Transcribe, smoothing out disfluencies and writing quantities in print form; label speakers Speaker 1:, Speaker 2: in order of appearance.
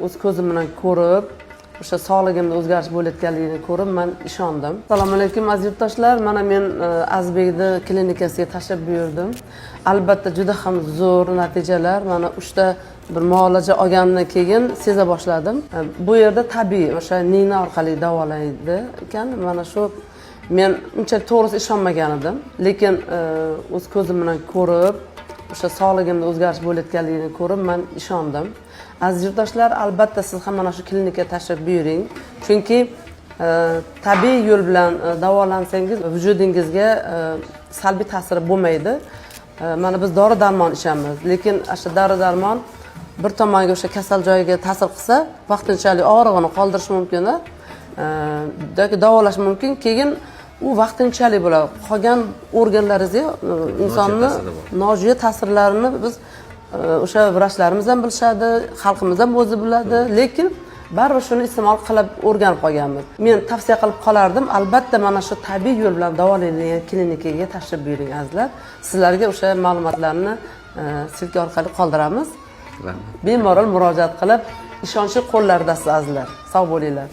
Speaker 1: O'z ko'zim bilan ko'rib, o'sha sog'ligimda o'zgarish bo'layotganligini ko'rib, man ishondim. Assalomu alaykum, aziz yurtdoshlar. Mana men Azbekni klinikasiga tashrif buyurdim. Albatta, juda ham zo'r natijalar. Mana uchta bir muolaja olganimdan keyin seza boshladim. Bu yerda tabiiy, o'sha nina orqali davolaydi ekan. Mana shu men unchalik, to'g'risi, ishonmagan edim, lekin o'z ko'zim bilan ko'rib, o'sha sog'ligimda o'zgarish bo'layotganligini ko'rib, man ishondim. Aziz yurtdoshlar, albatta siz ham mana shu klinikaga tashrif buyuring, chunki tabiiy yo'l bilan davolansangiz, vujudingizga salbiy ta'siri bo'lmaydi. Mana biz dori darmon ichamiz, lekin o'sha dori darmon bir tomonga, o'sha kasal joyiga ta'sir qilsa, vaqtinchalik og'rig'ini qoldirishi mumkin yoki davolash mumkin, keyin u vaqtinchalik bo'ladi. Qolgan organlaringizga insonni
Speaker 2: ta'siri bor.
Speaker 1: Nojo'ya ta'sirlarini biz o'sha vrachlarimiz ham bilishadi, xalqimiz ham o'zi biladi, lekin baribir shuni iste'mol qilib o'rganib qolganmiz. Men tavsiya qilib qolardim, albatta mana shu tabiiy yo'l bilan davolaydigan klinikaga tashrif buyuring, azizlar. Sizlarga o'sha ma'lumotlarni ссылка orqali qoldiramiz.
Speaker 2: Rahmat.
Speaker 1: Bemalol murojaat qilib, ishonchli qo'llardasiz, azizlar. Sog' bo'linglar.